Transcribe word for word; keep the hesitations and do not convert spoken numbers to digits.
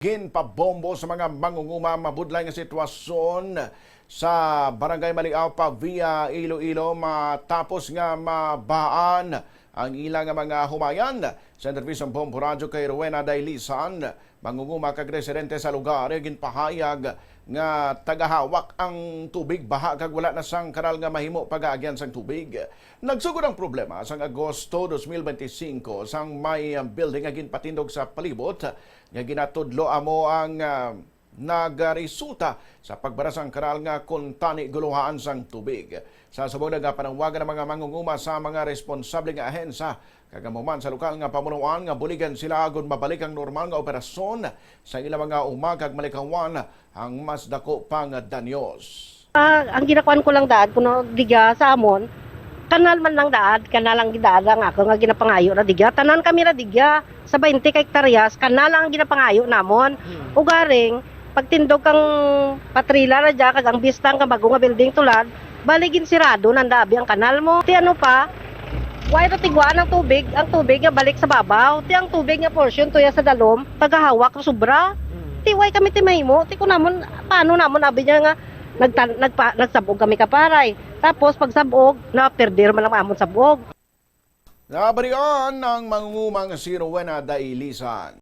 ginpabombo sa mga mangunguma. Mabudlay nga sitwasyon sa Barangay Maliapa via Iloilo matapos nga mabahaan ang ila nga mga humayan. Sa interbistang Bombo Radyo kay Rowena Dailisan, mangunguma kag residente sa lugar, ginpahayag nga tagahawak ang tubig baha kag wala na sang kanal nga mahimo pag-aagyan sang tubig. Nagsugod ang problema sang Agosto dos mil benti singko sang may building nga ginpatindog sa palibot nga ginatudlo amo ang, ah, nagaresulta sa pagbara sang kanal nga kuntani guluhaan sang tubig. Sa subong nga panawagan ang mga mangunguma sa mga responsable nga ahensya kag amo man sa lokal nga pamunuan nga buligan sila agud mabalik ang normal nga operasyon sa ila mga uma kag malikawan ang mas dako pa nga danyos. Ah, ang ginakuan ko lang daad kuno digya sa amon, kanal man lang daad, kanal ang gidaad ang ako nga ginapangayo na digya. Tanan kami na digya sa twenty ka hektaryas, kanal lang ang ginapangayo namon. Hmm. Ugaring pagtindog kang patrila na dya kag ang bistang kang bago nga building tulad, bali ginsirado nanda abi ang kanal mo. Ti ano pa, way ra tiguan ang tubig, ang tubig nga balik sa babaw. Ti ang tubig nga portion tuya sa dalom, tagahawak ang sobra. Hmm. Ti way kami ti mahimo, ti ko namon, paano namon abi niya nga nagtan-, nagpa-, nagsabog kami ka paray. Tapos pagsabog, na-perder man ang amon sabog. Nabarian ang mangunguma nga si Rowena Dailisan.